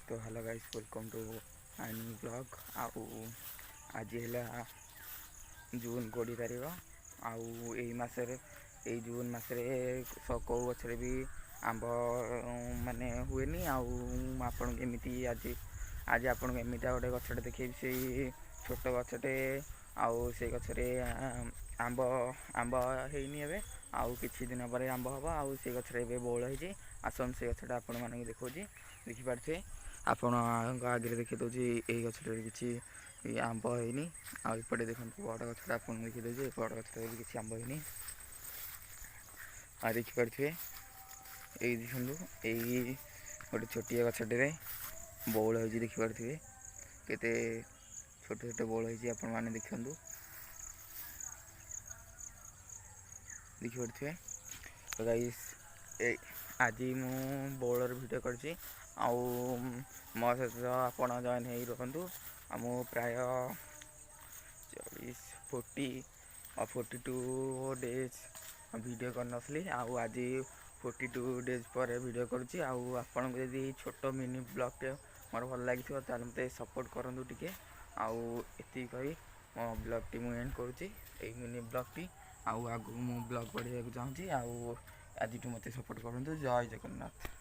ତ hello guys, welcome to my new vlog। ଆଉ ଆଜି ହେଲା ଜୁନ୍ 20 ତାରିଖ। ଆଉ ଏଇ ମାସରେ, ଏଇ ଜୁନ୍ ମାସରେ କେଉଁ ଗଛରେ ବି ଆମ୍ବ ମାନେ ହୁଏନି। ଆଉ ମୁଁ ଆପଣଙ୍କୁ ଏମିତି ଆଜି ଆଜି ଆପଣଙ୍କୁ ଏମିତିଆ ଗୋଟେ ଗଛଟେ ଦେଖେଇବି। ସେଇ ଛୋଟ ଗଛଟେ, ଆଉ ସେଇ ଗଛରେ ଆମ୍ବ ହେଇନି ଏବେ, ଆଉ କିଛି ଦିନ ପରେ ଆମ୍ବ ହେବ। ଆଉ ସେଇ ଗଛରେ ଏବେ ବଉଳ ହେଇଛି। ଆସନ୍ତୁ, ସେଇ ଗଛଟା ଆପଣମାନଙ୍କୁ ଦେଖାଉଛି। ଦେଖିପାରୁଥିବେ, ଆପଣଙ୍କ ଆଗରେ ଦେଖେଇ ଦେଉଛି, ଏଇ ଗଛଟାରେ କିଛି ଆମ୍ବ ହେଇନି। ଆଉ ଏପଟେ ଦେଖନ୍ତୁ, ବଡ଼ ଗଛଟା ଆପଣଙ୍କୁ ଦେଖେଇ ଦେଉଛି। ଏ ବଡ଼ ଗଛଟାରେ ବି କିଛି ଆମ୍ବ ହେଇନି। ଆଉ ଦେଖିପାରୁଥିବେ, ଏଇ ଦେଖନ୍ତୁ, ଏଇ ଗୋଟେ ଛୋଟିଆ ଗଛଟିରେ ବଉଳ ହେଇଛି। ଦେଖିପାରୁଥିବେ, କେତେ ଛୋଟ ଛୋଟ ବଉଳ ହେଇଛି। ଆପଣମାନେ ଦେଖନ୍ତୁ, ଦେଖିପାରୁଥିବେ। ତ ଗାଇସ୍, ଏ ଆଜି ମୁଁ ବଉଳର ଭିଡ଼ିଓ କରିଛି, ଆଉ ମୋ ସହିତ ଆପଣ ଜଏନ୍ ହେଇ ରୁହନ୍ତୁ। ଆଉ ମୁଁ ପ୍ରାୟ 40, 42 days video କରିନଥିଲି, ଆଉ ଆଜି 42 ଡେଜ୍ ପରେ ଭିଡ଼ିଓ କରୁଛି। ଆଉ ଆପଣଙ୍କୁ ଯଦି ଛୋଟ ମିନି ବ୍ଲଗ୍ଟେ ମୋର ଭଲ ଲାଗିଥିବ, ତାହେଲେ ମୋତେ ସପୋର୍ଟ କରନ୍ତୁ ଟିକେ। ଆଉ ଏତିକି କହି ମୋ ବ୍ଲଗ୍ଟି ମୁଁ ଏଣ୍ଡ କରୁଛି, ଏଇ ମିନି ବ୍ଲଗ୍ଟି। ଆଉ ଆଗକୁ ମୁଁ ବ୍ଲଗ୍ ବଢ଼େଇବାକୁ ଚାହୁଁଛି, ଆଉ ଆଜିଠୁ ମୋତେ ସପୋର୍ଟ କରନ୍ତୁ। ଜୟ ଜଗନ୍ନାଥ।